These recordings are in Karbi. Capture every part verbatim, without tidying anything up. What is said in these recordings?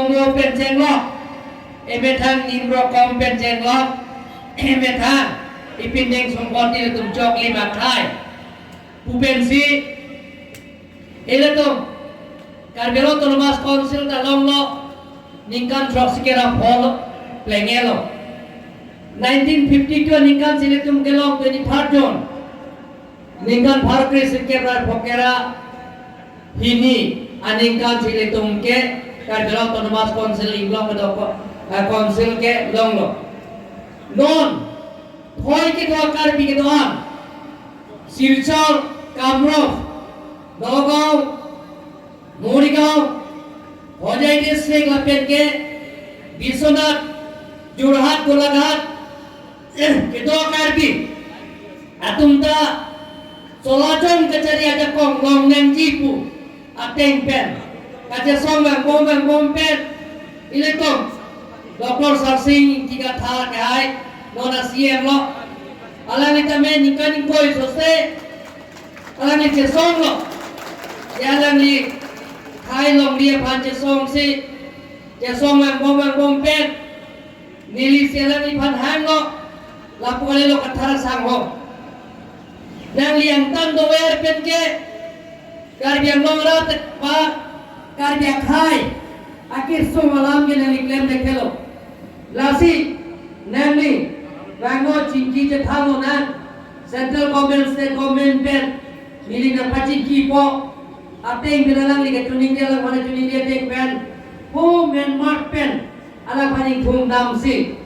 Ngo pen chenglok, emethang Nimrokom pen chenglok, emethang ipindeng songkot nelitum choklim akhai pu pensi ilitum Karbi Anglong Autonomous Council ta longlo, ningkan throksi kera pho plengelo. Nineteen fifty-two aningkan si ilitum kelong twenty-third June. Ningkan pharo kre sirkep ra pho kera hini aningkan si ilitum ke Karbi Anglong Autonomous Council inglong kedo ko, eh, Council kelonglo. Non thoi kedo Karbi kedo-an Silchar, Kamrup, Nagaon, Morigaon, Hojai district lapen ke Biswanath, Jorhat, Golaghat kedo Karbi atum ta cholajong kachari ajakong longnangji pu ateng pen kachesong vangbom vangbom pen ilitum Doctor Sarsing Ingti Kathar kehai non a-C M lo. Alangli tame ningkan ingkoi sose alangli chesonglo. Ya alangli hai longri aphan chesongsi, chesong vangbom vangbom pen neli si alangliphan hanglo, lapu kalilo Kathar asangho. Nangli angtan dover pen ke Karbi Anglong arat ba Karbi akhai akesung alam ke nangli klemdet helo. Lasi nangli vangno chingki chethanlo nang, central government, state government pen neli nangpachingkipo ateng pen alangli kachiningri, alangphan chiningri ateng pen pu Myanmar pen alangphan ingthum damsi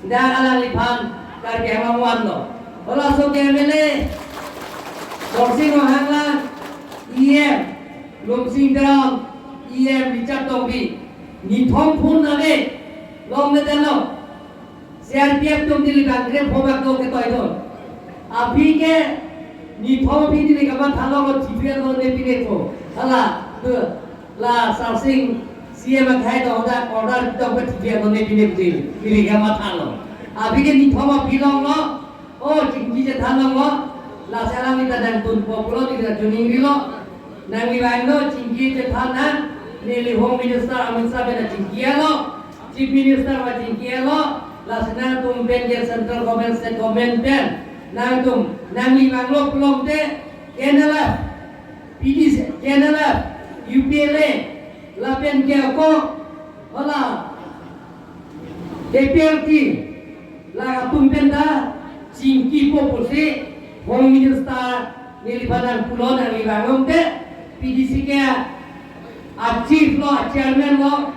dak alangliphan Karbi Anglong vanlo. Halaso ke M L A Dorsing Ronghang lang, E M Lumsing Teron, E M Richard Tokbi, nithom phun ave longledetlo. C R P F atum neli bangkre pho bak do ketoi do. Aphi ke nithom aphi neli kamathalo lo, T V lo ne pine ko. Hala, tu, la Sarsing C M akhai do da order do ke T V lo ne pine pine. Neli kamathalo. Aphi ke nithom aphi longlo. O, chingki chethan longlo. Lasi alangli ta nangtunpo pulo neli ta chiningrilo. Nangli vangno chingki chethan nang, neli Home Minister Amit Shah pen ta chingkilo, Chief Minister pen chingkilo, lasi nangtum pen ke central government, state government pen, nangtum, nangli vanglo pulote, K N L F, P D C, K N L F, U P L A, lapen ke ako, hala, K P L T, la atum pen ta chingkipo pusi Home Minister neliphan nangpulo, nangli vanglote P D C ke a chief lo, a chairman lo,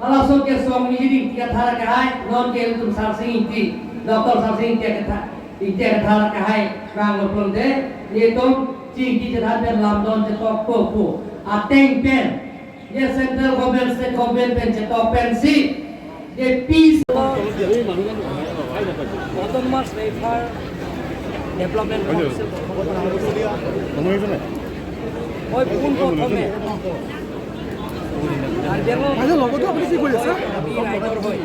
halaso ke Song Mijit Ingti Kathar kehai, non ke ilitum Sarsing Ingti, Doctor Sarsing Ingti Kathar, Ingti Kathar kehai vanglo pulote, nelitum chingki chethan pen lamdon chetokpo pu ateng pen, ye central government, state government pen chetok pensi, ye peace. Autonomous Welfare Development Council গঠন কৰা হৈছে। মই পোন প্ৰথমে কাৰ্বি আংলং আচ্ছা, লগতে আপুনি কি কৰি আছে? আমি ৰাইজৰ হৈ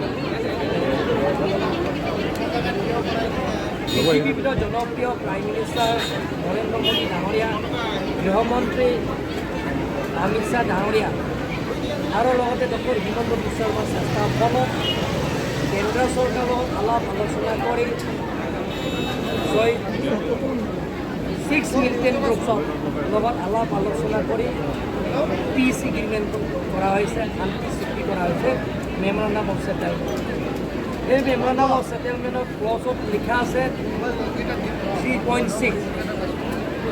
পৃথিৱীৰ ভিতৰত জনপ্ৰিয় প্ৰাইম মিনিষ্টাৰ নৰেন্দ্ৰ মোদী ডাঙৰীয়া, গৃহমন্ত্ৰী অমিত শ্বাহ ডাঙৰীয়া আৰু লগতে ডক্টৰ হিমন্ত বিশ্ব শৰ্মাৰ স্বাস্থ্য ভৱনত কেন্দ্ৰ চৰকাৰৰ আলাপ আলোচনা কৰি ছয়, ছিক্স মিলিটেণ্ট গ্ৰুপছৰ লগত আলাপ আলোচনা কৰি পিচ এগ্ৰিমেণ্ট কৰা হৈছে, শান্তি চুক্তি কৰা হৈছে, মেমৰেণ্ডাম অফ ছেটেলমেণ্ট। এই মেমৰেণ্ডাম অফ ছেটেলমেণ্টৰ ক্লজত লিখা আছে থ্ৰী পইণ্ট ছিক্স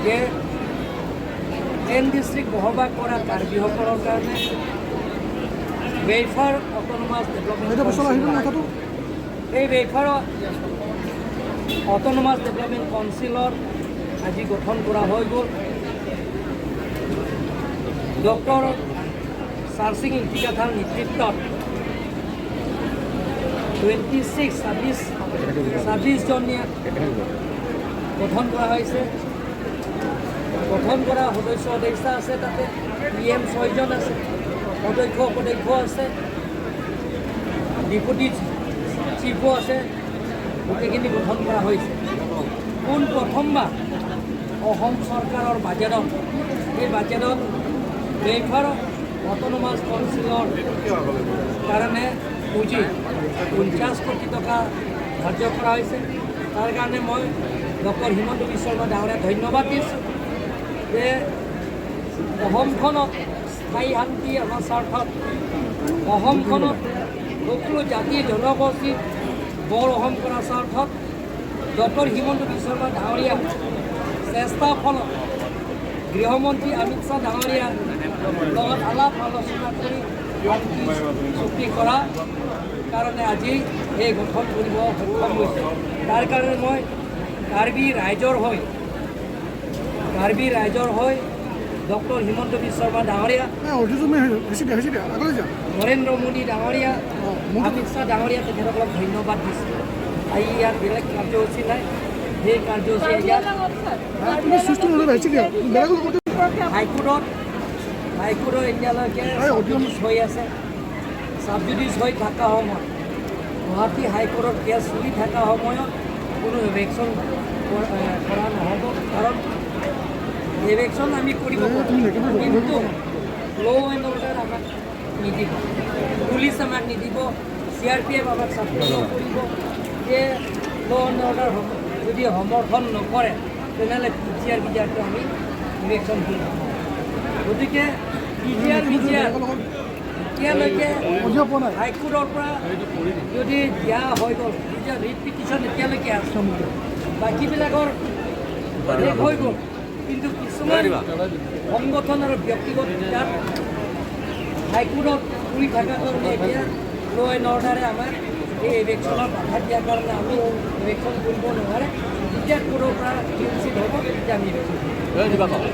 যে টেন ডিষ্ট্ৰিক্ট বসবাস কৰা কাৰ্বিসকলৰ কাৰণে ৱেলফেয়াৰ অট'নমাছ ডেভেলপমেণ্ট বাইদেউ, পিছলৈ আহিব কাউন্সিল। কথাটো। এই ৱেলফেয়াৰ অট'নমাছ ডেভেলপমেণ্ট কাউন্সিলৰ আজি গঠন কৰা হৈ গ'ল। ডক্টৰ চাৰচিং ইংতি কাথাৰ নেতৃত্বত টুৱেণ্টি ছিক্স, ছাব্বিছ, ছাব্বিছজনীয়া গঠন কৰা হৈছে। গঠন কৰা সদস্য সদস্যা আছে, তাতে ই এম ছয়জন আছে, অধ্যক্ষ উপধ্যক্ষ আছে, ডেপুটি চিফো আছে। গোটেইখিনি গঠন কৰা হৈছে। পোন প্ৰথমবাৰ অসম চৰকাৰৰ বাজেটত, এই বাজেটত ৱেলফেয়াৰ অট'নমাছ কাউন্সিলৰ কাৰণে পুঁজি পঞ্চাছ কোটি টকা ধাৰ্য কৰা হৈছে। তাৰ কাৰণে মই ডক্টৰ হিমন্ত বিশ্ব শৰ্মা ডাঙৰীয়াক ধন্যবাদ দিছোঁ যে অসমখনত স্থায়ী শান্তি আমাৰ স্বাৰ্থত, অসমখনত সকলো জাতি জনগোষ্ঠীক বৰ অসম কৰাৰ স্বাৰ্থত ডক্টৰ হিমন্ত বিশ্ব শৰ্মা ডাঙৰীয়া চেষ্টাৰ ফলত গৃহমন্ত্ৰী অমিত শ্বাহ ডাঙৰীয়া লগত আলাপ আলোচনা কৰি শান্তি চুক্তি কৰা কাৰণে আজি এই গঠন কৰিব সক্ষম হৈছে। তাৰ কাৰণে মই কাৰ্বি ৰাইজৰ হৈ, কাৰ্বি ৰাইজৰ হৈ ডক্টৰ হিমন্ত বিশ্ব শৰ্মা ডাঙৰীয়া, হ্যাঁ, ওঠেছো মে হয়েছে, হয়েছে দিয়া, আগলৈ যা। নৰেন্দ্ৰ মোদী ডাঙৰীয়া, অ, মোদী। অমিত শ্বাহ ডাঙৰীয়া তেখেতসকলক ধন্যবাদ দিছোঁ। আজি ইয়াত বেলেগ কাৰ্যসূচী নাই, সেই কাৰ্যসূচী ইয়াত হ্যাঁ, তুমি সুস্থ হলে হয়েছে দিয়া, বেলেগ লোক হাইকোৰ্টত, হাইকোৰ্টত এতিয়ালৈকে আৰে, অডিঅ' চাব জুডিচ হৈ আছে। চাব জুডিচ হৈ থকা সময়ত, গুৱাহাটী হাইকোৰ্টত কেছ চলি থকা সময়ত কোনো ইভিকশ্যন কৰ-, এ, কৰা নহ'ব, কাৰণ ইভিকশ্যন আমি কৰিব পাৰোঁ, কিন্তু ল' এণ্ড অৰ্ডাৰ আমাক নিদিব, পুলিচ আমাক নিদিব, চি আৰ পি এফ আমাক ছাপোৰ্ট নকৰিব। যে ল' এণ্ড অৰ্ডাৰ সম-, যদি সমৰ্থন নকৰে, তেনেহ'লে পি জি আৰ বি জি আৰটো আমি ইভিকশ্যন দিম। গতিকে পি জি আৰ বি জি আৰ এতিয়ালৈকে হাইকোৰ্টৰ পৰা যদি দিয়া হৈ গ'ল, পি জি আৰ ৰিট পিটিশ্যন এতিয়ালৈকে আছে, বাকীবিলাকৰ শেষ হৈ গ'ল, কিন্তু কিছুমান সংগঠন আৰু ব্যক্তিগত তাত হাইকোৰ্টত পৰি থকাৰ কাৰণে এতিয়া ল' এণ্ড অৰ্ডাৰে আমাক এই ইভিকশ্যনত বাধা দিয়াৰ কাৰণে আমি ইভিকশ্যন কৰিব নোৱাৰে। যেতিয়া কোৰ্টৰ পৰা ক্লিন চিট হ'ব, তেতিয়া আমি ইভিকশ্যন কৰিম।